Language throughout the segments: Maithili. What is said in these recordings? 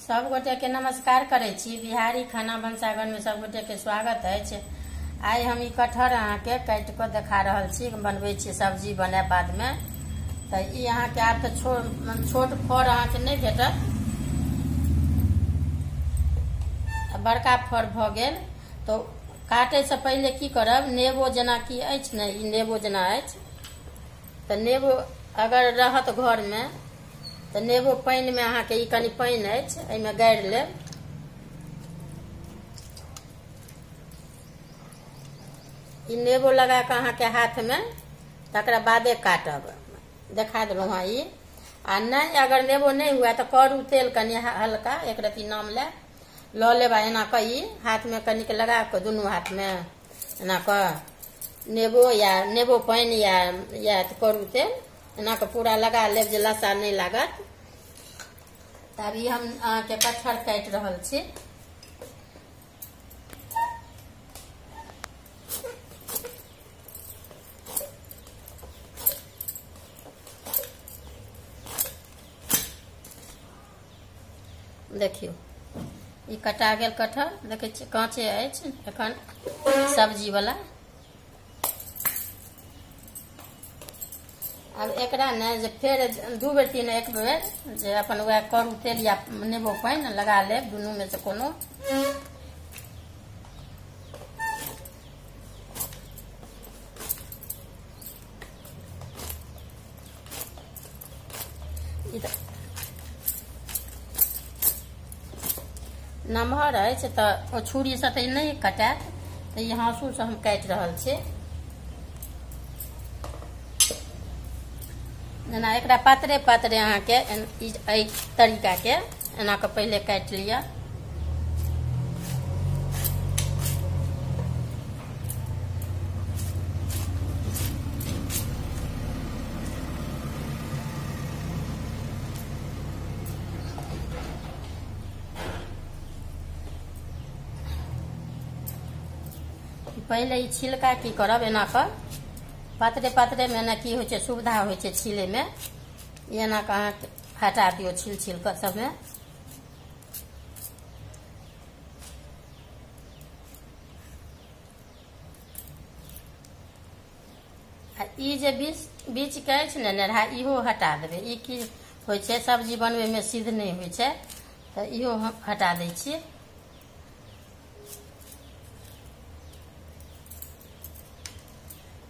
सब गोटे के नमस्कार करै छी। बिहारी खाना भनसाघर में सब गोटे के स्वागत अछि। आइ हम ई कटहर अहाँके काटि कऽ देखा रहल छी, बनबै छी सब्जी बनाए बाद में। तऽ ई अहाँके आब तऽ छोट फड़ अहाँके नहि भेटत, बड़का फड़ भऽ गेल। तऽ काटैसँ पहिले की करब, नेबो जेनाकि अछि ने, ई नेबो जेना अछि, तऽ नेबो अगर रहत घरमे तऽ नेबो पानिमे अहाँके ई कनि पानि अछि एहिमे गाड़ि लेब। ई नेबो लगा कऽ अहाँके हाथमे तकरा बादे काटब, देखा देलहुँ हँ ई। आ नहि अगर नेबो नहि हुए तऽ करू तेल कनि हल्का एक रत्ती नाम लए लऽ लेब, आ एना कऽ ई हाथमे कनिक लगा कऽ दुनू हाथमे एना कऽ नेबो या नेबो पानि या करू तेल एना कऽ पूरा लगा लेब जे लस्सा नहि लागत। तऽ अभी हम अहाँके कटहर काटि रहल छी। देखियौ ई कटा गेल कटहर, देखै छियै काँचे अछि एखन सब्जी वाला। आब एकरा ने जे फेर दू बेर तीन एक बेर जे अपन वएह करू तेल या नेबो पानि लगा लेब, दुनूमे से कोनो। नमहर अछि तऽ छुरीसँ तऽ नहि कटायत, तऽ ई हाँसूसँ हम काटि रहल छी। जेना एकरा पातरे पातरे अहाँके एहि तरीकाके एना कऽ पहिले काटि लिअ। पहिले ई छिलका की करब, एना कऽ पातरे पातरे में एना की होइ छै, सुविधा होइ छै छीले में। एना कऽ अहाँ हटा दियौ छील छील कऽ सबमे। आ ई जे बीच के अछि ने नेरहा, इहो हटा देबै। ई की होइ छै, सब्जी बनबै में सिद्ध नहि होइ छै, तऽ इहो हम हटा दै छियै।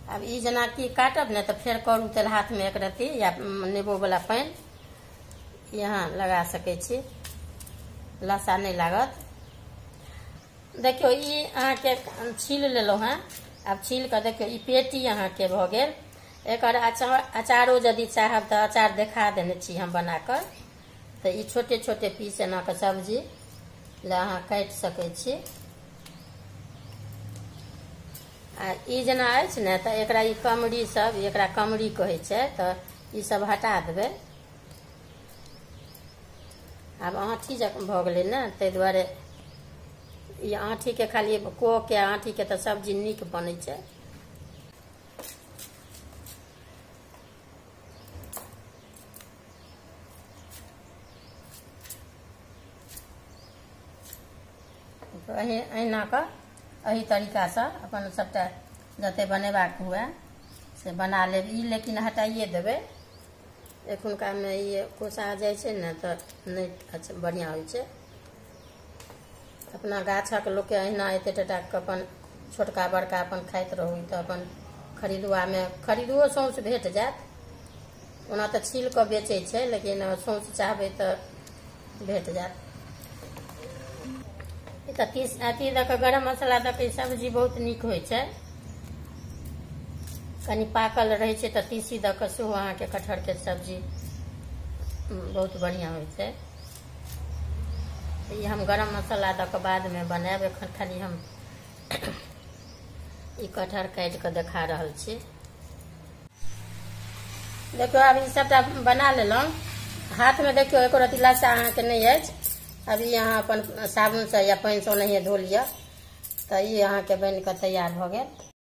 आब ई जेनाकि काटब ने तऽ फेर करू तेल हाथमे एक रत्ती या नेबो वाला पानि यहाँ लगा सकै छी, लस्सा नहि लागत। देखियौ ई अहाँके छील लेलहुँ हेँ। आब छील कऽ देखियौ ई पेटी अहाँके भऽ गेल। एकर अचारो यदि चाहब तऽ अचार देखा देने छी हम बना कऽ। तऽ ई छोटे छोटे पीस एना कऽ सब्जी लए अहाँ काटि सकै छी। आ ई जेना अछि ने तऽ एकरा ई कमरी सब, एकरा कमरी कहै छै, तऽ ई सब हटा देबै। आब आँठी जकाँ भऽ गेलै ने, ताहि दुआरे ई आँठीके खाली कोके आँठीके तऽ सब्जी नीक बनै छै। एहिना कऽ एहि तरीकासँ अपन सबटा जते बनेबाक हुए से बना लेब। ई लेकिन हटाइए देबै, एखुनकामे ई कोसा जाइ छै ने तऽ नहि अच्छा बढ़िआँ होइ छै। अपना गाछक लोकके अहिना एते टाके अपन छोटका बड़का अपन खाइत रहू, तऽ अपन खरीदुआमे खरीदुओ सौंस भेट जायत। ओना तऽ छील कऽ बेचै छै, लेकिन सौंस चाहबै तऽ भेट जायत। तऽ तीस अथी दऽ कऽ गरम मसाला दऽ कऽ सब्जी बहुत नीक होइ छै। कनि पाकल रहै छै तऽ तीसी दऽ कऽ सेहो अहाँके कटहरके सब्जी बहुत बढ़िआँ होइ छै। ई हम गरम मसाला दऽ कऽ बादमे बनायब, एखन खाली हम ई कटहर काटि कऽ देखा रहल छी। देखियौ आब ई सबटा बना लेलहुँ। हाथमे देखियौ एको रत्ती लस्सा अहाँके नहि अछि। अभी अहाँ अपन साबुनसँ या पानिसँ ओनाहिए धो लिअ। तऽ ई अहाँके बनि कऽ तैयार भऽ गेल।